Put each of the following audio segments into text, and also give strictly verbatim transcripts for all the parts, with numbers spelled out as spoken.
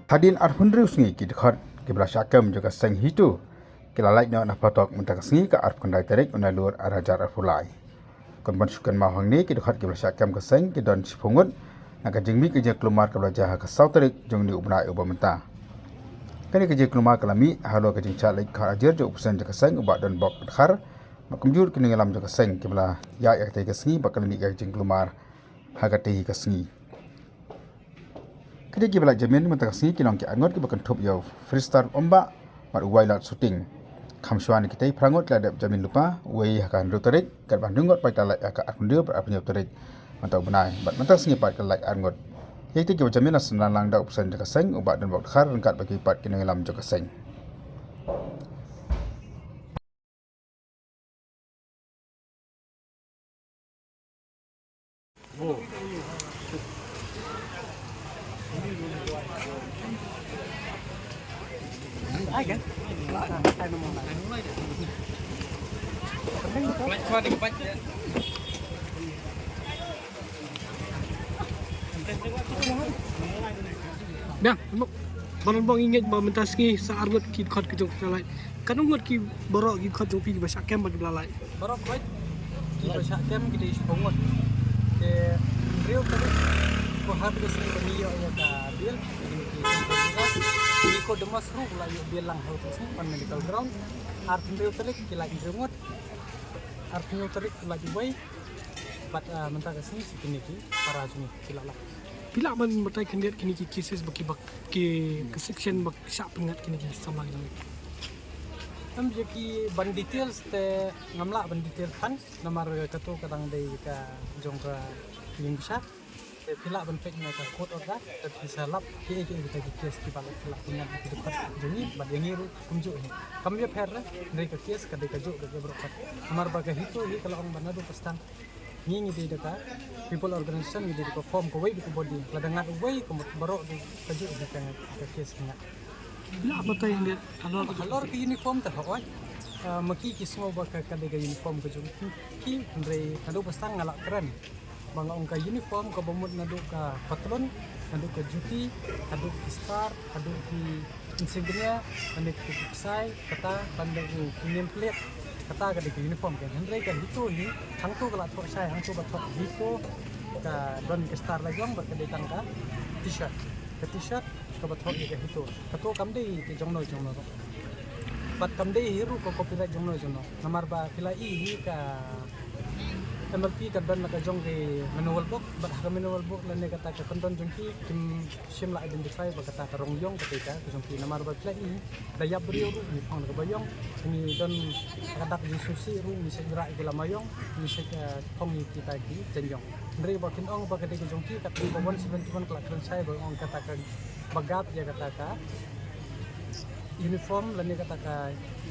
Hadien arphew hynriew sngi ki dkhot kiba la shah kem jong ka seng HITO ki la lait noh na phatok mynta ka sngi ka arphew khyndai tarik u Nailur arhajar arphew lai. Kumban shu kynmaw hangne ki dkhot kiba la shah kem ka seng ki don shiphew ngut na ka jingmih ka jingkulmar kaba la jia ha ka saw tarik jong une u bnai uba mynta. Kane ka jingkulmar ka la mih halor ka jingshah leit khot hajar jong u president jong ka seng u Bah Donbok Dkhar bad kumjuh ki nongïalam jong ka seng kiba la ïaid ha katei ka sngi bad ka la mih ka jingkulmar ha katei ka sngi. Ki dei kiba la jamin mynta ka sngi ki long ki arngut kiba kynthup ïa u Fristar Umbah bad u Wailadsuting. Kham shwa na kitei phra ngut ki la dep jamin lypa, uwei ha ka hynriew tarik, katba hynriew ngut pat ki la lait ha ka arphew hynriew bad arphew hynñiew tarik mynta u bnai bad mynta ka sngi pat ki la lait arngut. Ïa kitei kiba jamin la synran lang da u president jong ka seng u Bah Donbok Dkhar ryngkat bad kiwei pat ki nongïalam jong ka seng. Biang, Bah Donbok, ngi ngeit ba mynta sngi sa arngut ki dkhot ki jong ki la lait. Katno ngut ki baroh ki dkhot jong phi kiba shah kem bad kiba la lait? Baroh khoit kiba shah kem ki dei shiphew ngut. Te hynriew tarik ko ha ka sngi ba ngi ïoh ïa ka bail, ki dei ki, ki ko demos ruh la ïoh bail lang ha ka sngi on medical ground. Arphew hynriew tarik ki lait hynriew ngut. Arphew hynñiew tarik ki lait uwei. Bad, ah, mynta ka sngi sa kine ki para jong ngi ki la lait. Phi lah ban batai khyndiat kine ki cases ba ki, ba ki, ka section ba shah pynngat kine ki samla jong ngi? Em, ïa ki ban details te ngam lah ban detail khan, namar kato ka dang dei ka jong ka ïing bishar. Te phi lah ban peit na ka court order, te phi sa lap kiei kiei kita ki case kiba la, phi lah pynngat ki dkhot jong ngi bad ïa ngi ruh kumjuh hi. Kam ïapher re, hynrei ka case ka dei kajuh ka jong baroh khoit. Namar ba ka HITO hi ka la ong ba naduh ba start ngi ngi dei da ka people organization, ngi dei da ka form kawei bad ka body. Lada ngat uwei ka mut baroh dei kajuh hi ka, ka case ka ngat. Phi lah batai khyndiat halor ka, halor ka uniform te hooid. Ah, ma ki ki sngew ba ka, ka dei ka uniform ka jong ki, hynrei naduh ba start nga lah kren ba nga ong ka uniform kaba mut naduh ka patlun, naduh ka juti, haduh ki star, haduh ki insignia, lane ki buksai, kata ban da u ki name plate, kata ka dei ka uniform. Ka hynrei ka HITO hi, hangto ka la thoh shai, hangto ba thoh HITO, ka don ka star la jong bad ka dei tang ka t-shirt. Ka t-shirt kaba thoh ïa ka HITO. Kato kam dei ka jongno jongno ruh. Bad kam dei hi ruh ka copyright jongno jongno. Namar ba phi la i hi ka MLP ka don la ka jong ka manual book, bad ha ka manual book lane kata ka kyndon jong ki kim shym la identify ba kata ka rong ïong ka dei ka jong ki. Namar ba phi la i da ïap briew ruh ngi phong da kaba ïong, ngi don ha ka dak jingsngewsih ruh ngi shait rah ïa ki lama ïong, ngi shait, eh, phong ïa kita ki jaiñ ïong. Hynrei ba kin ong ba ka dei ka jong ki, kata ba one seventy-one ka la kren shai ba ong kata ka ba gap ïa kata ka uniform lane kata ka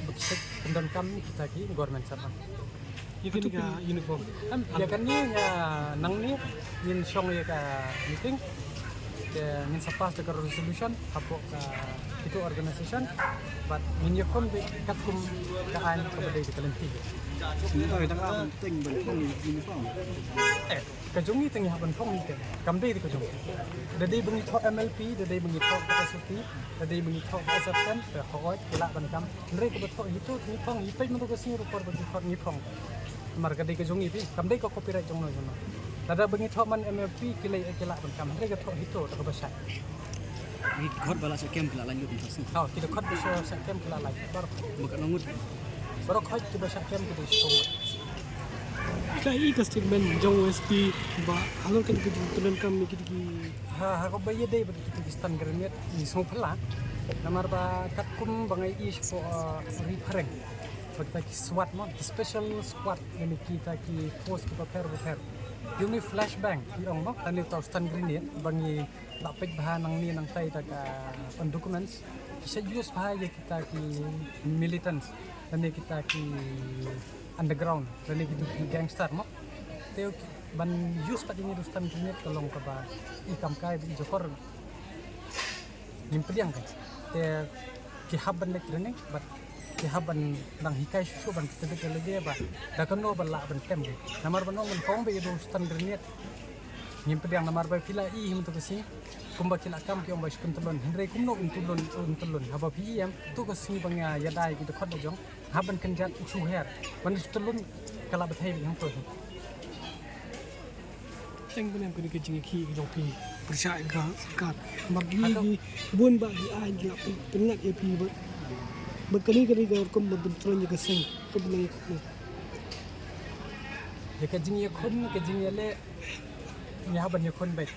ba ki shait pyndonkam ïa kita ki government servant. Ïa kane ka uniform. Em, ïa kane nga nangne ngin shong ïa ka meeting. Te ngin sa pass da ka resolution hapoh ka HITO organization. Bad ngin ïakhun beit katkum ka aiñ kaba dei ka lynti. Ngin ïa tang ban teng ban uniform. Eh, ka jong ngi te ngi hap ban phong hi te. Kam dei ka jong ngi. Da dei ba ngi thoh MLP, da dei ba ngi thoh ka SOP, da dei ba ngi thoh ka SFM, te hooid ki lah ban kam. Hynrei kaba thoh HITO te ngi phong, ngi peit mynta ka sngi ruh por ba ki thoh ngi phong. Namar ka dei ka jong ngi phi, kam dei ka copyright jongno jongno. Lada ba ngi thoh man MLP ki lei ki lah ban kam, hynrei ka thoh HITO te kaba shai. Ki dkhot ba la shah kem ki la lait lut mynta ka sngi. Ha, ki dkhot ba shah, shah kem ki la lait. Baroh. Ba katno ngut? Baroh khoit kiba shah kem ki dei shiphew ngut. Ka i ka statement jong u SP ba halor ka dei ka jingpyndonkam ïa ki dei ki. Ha, ha kaba ïadei bad kita ki stun grenade ngi sngewphylla. Namar ba katkum ba nga i shapoh, uh, ri phareng ba kita ki SWAT mo, ki special squad, lane kita ki force kiba pher ba pher. Ïa une u flashbang i ong mo, lane uta u stun grenade ba ngi la peit bha nangne nangtai da ka on documents. Ki shait use bha ïa kita ki militants lane kita ki underground lane ki, ki gangster mo. Te ban use pat ïa une u stun grenade ka long kaba i kam kai ba i jokor. Ngim pdiang ka. Te ki hap ban leit training bad ki hap ban dang hikai shuh shuh ban kyntait lade ba da kano ba lah ban tem. Namar ban ong ban phong ba ïa u stun grenade. Ngim pdiang namar ba phi la i hi mynta ka sngi kumba ki la kam ki ong ba shu pyntyllun, hynrei kumno un tyllun, un tyllun? Haba phi i em, tu ka sngi ba nga ïada ïa ki dkhot la jong, hap ban kynjat u shu her ban shu tyllun. Ka la bthei beit hangto hi. Teng ban em kane ka jingïakhih ka jong phi pyrshah ïa ka sorkar. Namar ki bun ba ki aiñ ki la pynngat ïa phi ba, ba kane kane ka rukom ba pyntrong ïa ka seng ka bneng. Ïa ka jingïakhun ka jingïaleh, ngi hap ban ïakhun beit.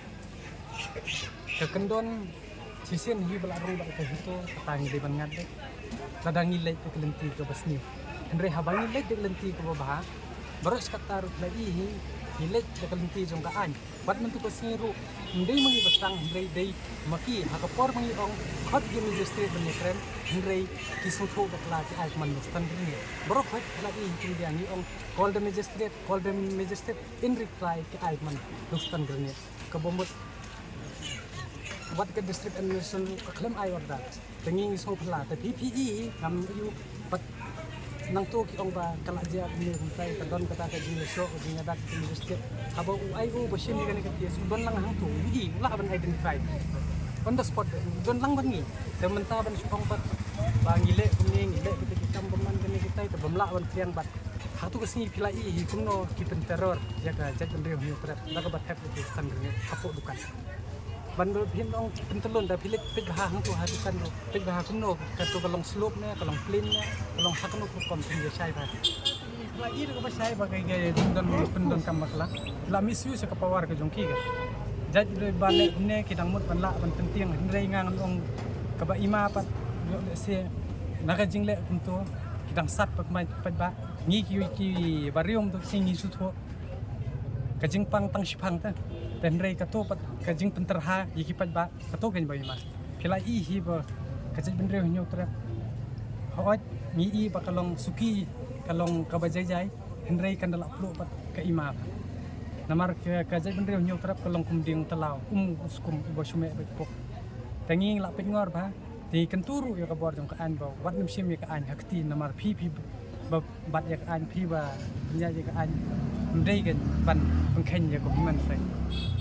Ka kyndon shisien hi ba la rung bad ka HITO, kata ngi dei ban ngat beit lada ngi leit da ka lynti kaba sniew. Hynrei haba ngi leit da ka lynti kaba bha, baroh shi katta ruh la i hi, ngi leit da ka lynti jong ka aiñ. Wat mynta ka sngi ruh ym dei ma ngi ba sdang, hynrei dei ma ki. Ha ka por ba ngi ong khot ïa u magistrate ban ïakren, hynrei ki sngewthuh bakla ki ai kman Nongstoiñ Grenade. Baroh khoit la i hi, ki ong call the magistrate, call the magistrate, in reply ki ai kman Nongstoiñ Grenade. Kaba mut wat ka district administration ruh ka khlem ai order. Te ngi ngi sngewphylla, te phi phi i, ngam ïoh pat. Nangto ki ong ba ka la jia kumne kumtai, ka don kata ka jingïasoh ka jingïada ka jingïasoh. Haba u ïoh ba shim ïa kane ka case, u don lang hangto, u i, u lah ban identify on the spot, u don lang bad ngi. Te mynta ban shu ong pat ba ngi leh kumne, ngi leh kita ki kam bymman kane kitai, te bym lah ban pdiang bad. Ha tu ka sngi phi la i hi kumno ki pynterror ïa ka jaitbynriew Hynñiewtrep da kaba thep ïa ki stand ring hapoh dukan. Ban ba phin ong pyntyllun, da phi leit peit bha hangtu ha dukan ruh, peit bha kumno, kato ka long slope ne, ka long plain ne, ka long ha kano ka rukom, phin ïa shai bha. La i ruh kaba shai ba ka, ka pyndonkam bakla. La misuse ka power ka jong ki ka. Jait ruh ba leh kumne ki dang mut ban lah ban pyntieng, hynrei nga ngan ong kaba ima pat, ïoh lehse na ka jingleh kumto ki dang sat pat mai pat ba. Ngi ki, ki ba riewm to ki ngi shu thoh ka jingpang tang shipang ta. Te hynrei kato pat ka jingpynterha ïa ki paidbah, kato kein ba ima. Phi la i hi ba ka jaitbynriew Hynñiewtrep, hooid ngi i ba ka long suki, ka long kaba jai jai, hynrei kan da la pluh pat ka ima. Namar ka, ka jaitbynriew Hynñiewtrep ka long kum dieng talaw, um u skum uba shu meh beit pok. Te ngi la peit ngor bha. Te kyntu ruh ïa ka bor jong ka aiñ ba wat nym shim ïa ka aiñ ha kti, namar phi phi ba bat ïa ka aiñ, phi ba ïa ïa ka aiñ, ym dei ka ban pynkheiñ ïa ka human rights.